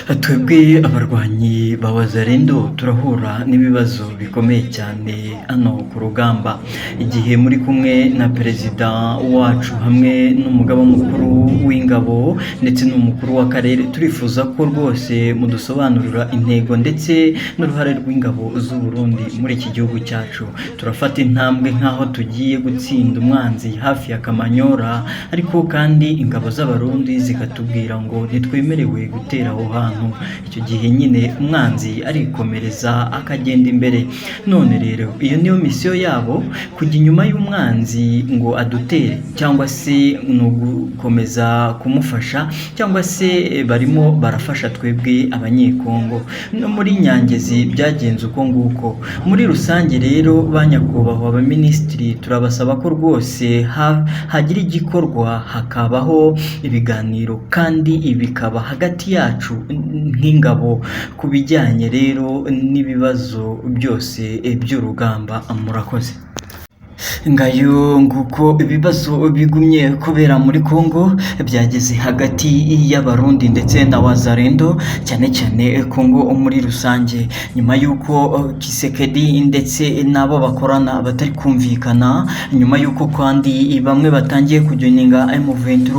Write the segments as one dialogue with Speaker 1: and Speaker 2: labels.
Speaker 1: Twebwe abarwanyi ba Wazalendo turahura n'ibibazo bikomeye cyane hano ku rugamba. Igihe muri kumwe na perezida wacu hamwe n'umugaba mukuru w'ingabo ndetse n'umukuru w'akarere, turifuza ko rwose mudusobanurira intego ndetse n'uruhare rw'ingabo z'u Burundi muri iki gihugu cyacu. Turafata intambwe nk'aho tugiye gutsinda umwanzi hafi ya Kamanyora, ariko kandi ingabo z'Abarundi zikatubwira ngo ntitwemerewe gutera aho hantu. Icyo gihe nyine umwanzi arikomereza akagenda imbere. None rero iyo niyo misiyo yabo, kujya inyuma y'umwanzi ngo adutere, cyangwa se ni ugukomeza kumufasha, cyangwa se barimo barafasha twebwe Abanyekongo? No muri Nyangezi byagenze uko nguko. Muri rusange rero, ba nyakubahwa abaminisitiri, turabasaba ko rwose hagira igikorwa, hakabaho ibiganiro kandi bikaba hagati yacu nk'ingabo ku bijyanye rero n'ibibazo byose by'urugamba. Murakoze. Ngayo nguko, ibibazo bigumye kubera muri Congo byageze hagati y'Abarundi ndetse na Wazalendo, cyane cyane Congo muri rusange, nyuma y'uko Tshisekedi ndetse n'abo bakorana batari kumvikana, nyuma y'uko kandi bamwe batangiye kujoininga M23,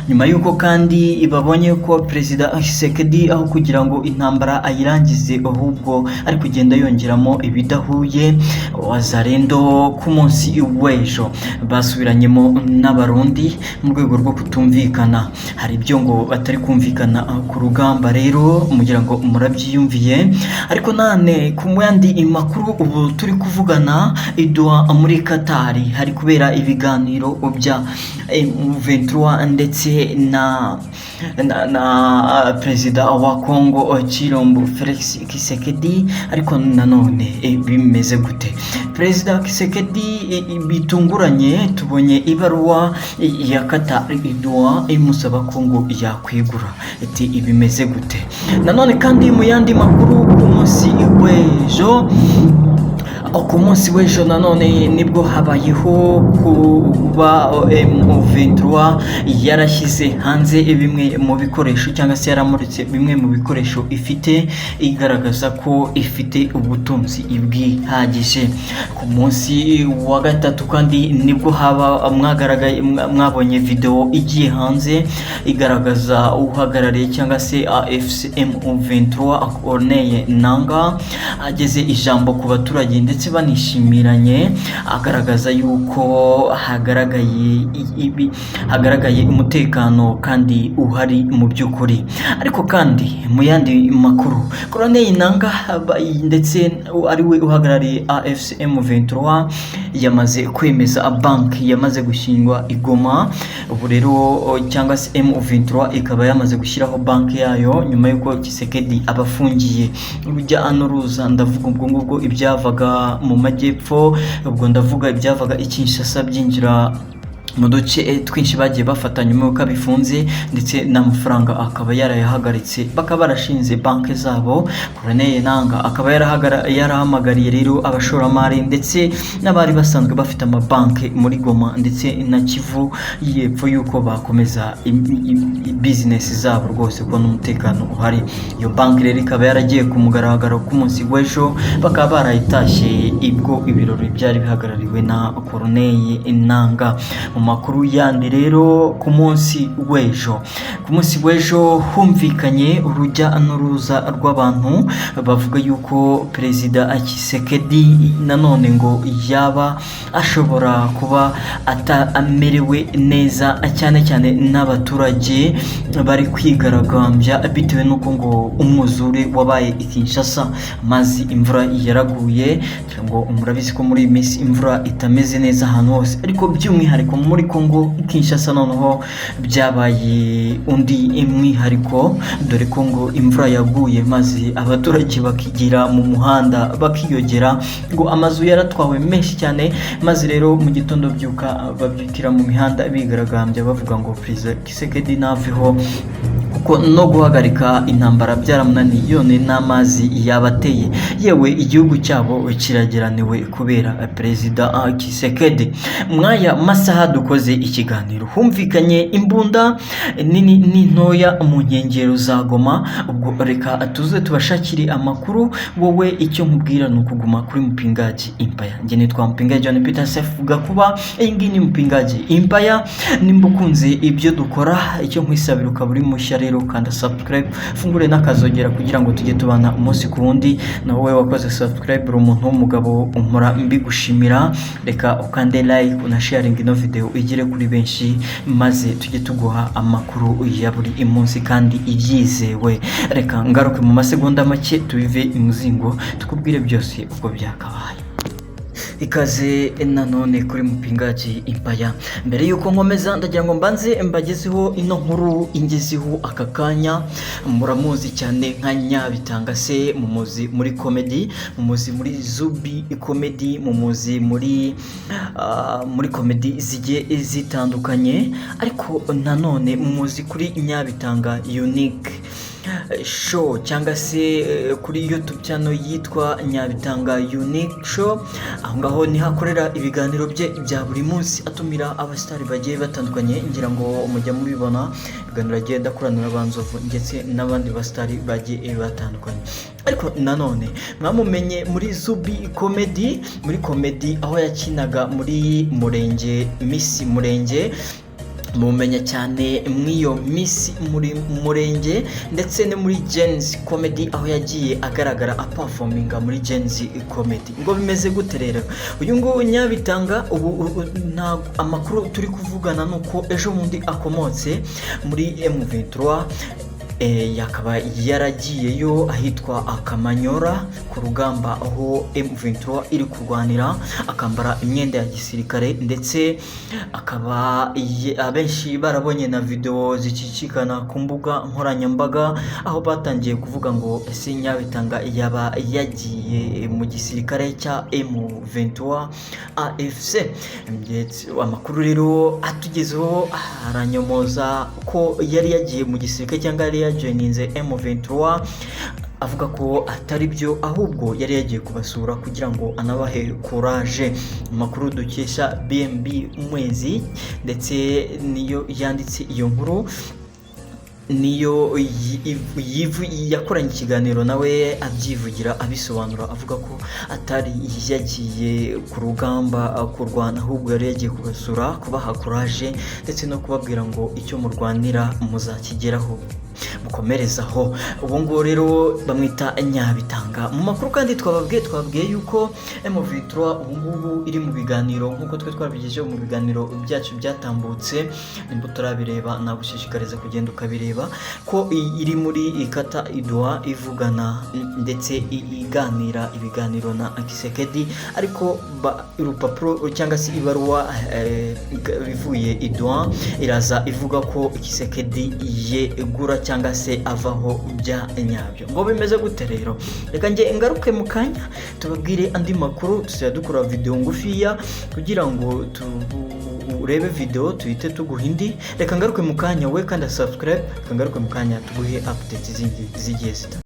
Speaker 1: nyuma y'uko kandi babonye ko Perezida Tshisekedi aho kugira ngo intambara ayirangize ahubwo ari kugenda yongeramo ibidahuye. Wazalendo ku munsi w'ejo basubiranyemo n'Abarundi mu rwego rwo kutumvikana. Hari ibyo ngo batari kumvikana ku rugamba rero, mugira ngo murabyiyumviye. Ariko nane ku yandi makuru, ubu turi kuvugana i Doha muri Katari hari kubera ibiganiro bya M23 ndetse na perezida wa Congo Tshilombo Felix Tshisekedi. Ariko nanone bimeze gute? Perezida Tshisekedi bitunguranye tubonye ibaruwa ya Qatar i Doha imusaba ko ngo yakwegura. Iti ibimeze gute? Nanone kandi mu yandi makuru, ku munsi w'ejo nanone nibwo habayeho kuba M23 yarashyize hanze bimwe mu bikoresho, cyangwa se yaramuritse bimwe mu bikoresho ifite, igaragaza ko ifite ubutunzi bwihagije. Ku munsi wa gatatu kandi nibwo haba mwagaragaye, mwabonye video igiye hanze igaragaza uhagarariye cyangwa se AFC M23 Corneille Nanga ageze ijambo ku baturage ndetse banishimiranye, agaragaza yuko hagaragaye umutekano kandi uhari mu by'ukuri. Ariko kandi mu yandi makuru, Corneille Nanga ndetse ari we uhagarariye AFC M23 yamaze kwemeza banki yamaze gushingwa i Goma. Ubu rero cyangwa se M23 ikaba yamaze gushyiraho banki yayo nyuma y'uko Tshisekedi abafungiye. Urujya n'uruza, ndavuga ubwo ngubwo ibyavaga mu majyepfo, ubwo ndavuga ibyavaga i Kinshasa byinjira mu duce twinshi bagiye bafata nyuma y'uko abifunze, ndetse n'amafaranga akaba yarayahagaritse, bakaba barashinze banki zabo. Corneille Nanga akaba yarahamagariye rero abashoramari ndetse n'abari basanzwe bafite amabanki muri Goma ndetse na Kivu y'Epfo yuko bakomeza bizinesi zabo rwose, ko n'umutekano uhari. Iyo banki rero ikaba yaragiye ku mugaragaro ku munsi w'ejo, bakaba barayitashye ibwo ibirori byari bihagarariwe na Corneille Nanga. Mu makuru yandi rero, ku munsi w'ejo humvikanye urujya n'uruza rw'abantu bavuga yuko Perezida Tshisekedi nanone ngo yaba ashobora kuba atamerewe neza, cyane cyane n'abaturage bari kwigaragambya bitewe n'uko ngo umwuzure wabaye i Kinshasa, maze imvura yaraguye. Ngo murabizi ko muri iyi minsi imvura itameze neza ahantu hose, ariko by'umwihariko muri Congo Kinshasa noneho byabaye undi mwihariko, dore ko ngo imvura yaguye maze abaturage bakigira mu muhanda bakiyogera, ngo amazu yaratwawe menshi cyane. Maze rero mu gitondo byuka babyukira mu mihanda bigaragambya bavuga ngo Perezida Tshisekedi naveho, kuko Kuko no guhagarika intambara byaramunaniye, yone n'amazi yabateye. Yewe, igihugu cyabo kirageraniwe kubera Perezida Tshisekedi. Mwaya masaha dukoze ikiganiro, humvikanye imbunda nini n'intoya mu nkengero za Goma. Ubwo reka tuze tubashakire amakuru. Wowe icyo nkubwira ni ukuguma kuri Mupingaji Empire. Njye nitwa Mupingaji John Peter Sef Gakuba, iyi ngiyi ni Mupingaji Empire. Nimba ukunze ibyo dukora, icyo nkwisabira, ukaba uri mushya rero, kanda subscribe, fungure n'akazogera kugira ngo tujye tubana umunsi ku wundi. Nawe wakoze subscribe, uri umuntu w'umugabo, umpora mbigushimira. Reka ukande like, unasharinga ino video igere kuri benshi, maze tujye tuguha amakuru ya buri munsi kandi ibyizewe. Reka ngaruke mu masegonda make, tubive imuzingo, tukubwire byose uko byakabaye. Ikaze nanone kuri Mupingaji Empire. Mbere y'uko nkomeza, ndagira ngo mbanze mbagezeho ino nkuru ingezeho aka kanya. Muramuzi cyane nka Nyabitanga se, mumuzi muri comedy, mumuzi muri Zubi Comedy, mumuzi muri comedy zigiye zitandukanye, ariko nanone mumuzi kuri Nyabitanga Unique Show cyangwa se kuri YouTube channel yitwa Nyabitanga Unique Show. Aho ngaho niho akorera ibiganiro bye bya buri munsi, atumira abasitari bagiye batandukanye. Ngira ngo mujya mubibona, ibiganiro agenda akorana na ba Nzovu ndetse n'abandi basitari bagiye batandukanye. Ariko nanone mwamumenye muri Zubi Comedy, muri comedy aho yakinaga muri Murenge, Miss Murenge. Mumenya cyane mw'iyo Miss muri Murenge, ndetse no muri Gen-Z Comedy aho yagiye agaragara aperforminga muri Gen-Z Comedy. Ngo bimeze gute rero? Uyu nguyu Nyabitanga, ubu nta amakuru turi kuvugana ni uko ejo bundi akomotse muri M23, yakaba yaragiyeyo ahitwa Akamanyora ku rugamba aho M23 iri kurwanira, akambara imyenda ya gisirikare, ndetse akaba abenshi barabonye na video zicicikana ku mbuga nkoranyambaga, aho batangiye kuvuga ngo ese Nyabitanga yaba yagiye mu gisirikare cya M23 AFC? Ndetse amakuru rero atugezeho aranyomoza ko yari yagiye mu gisirikare cyangwa yari yajoininze M23, avuga ko atari byo, ahubwo yari yagiye kubasura kugira ngo anabahe courage. Amakuru dukesha BMB Mwezi, ndetse niyo yanditse iyo nkuru, niyo yakoranye ikiganiro nawe abyivugira, abisobanura, avuga ko atari yagiye ku rugamba kurwana, ahubwo yari yagiye kubasura, kubaha courage, ndetse no kubabwira ngo icyo murwanira muzakigeraho, mukomerezaho. Ubu ngubu rero bamwita Nyabitanga. Mu makuru kandi twababwiye yuko M23 ubu ngubu iri mu biganiro, nk'uko twe twabigejeho mu biganiro byacu byatambutse. Nimba utarabireba, nagushishikariza kugenda ukabireba, ko iri muri ikata Doha ivugana ndetse iganira ibiganiro na Tshisekedi, ariko urupapuro cyangwa se ibaruwa ivuye i Doha iraza ivuga ko Tshisekedi yegura cyangwa se avaho bya nyabyo. Ngo bimeze gute rero? Reka njye ngaruke mu kanya tubabwire andi makuru. Tuzajya dukora video ngufiya kugira ngo urebe video tuhite tuguha indi. Reka ngaruke mu kanya, we kandi subscribe. Reka ngaruke mu kanya tuguhe update zindi zigiye zitandukanye.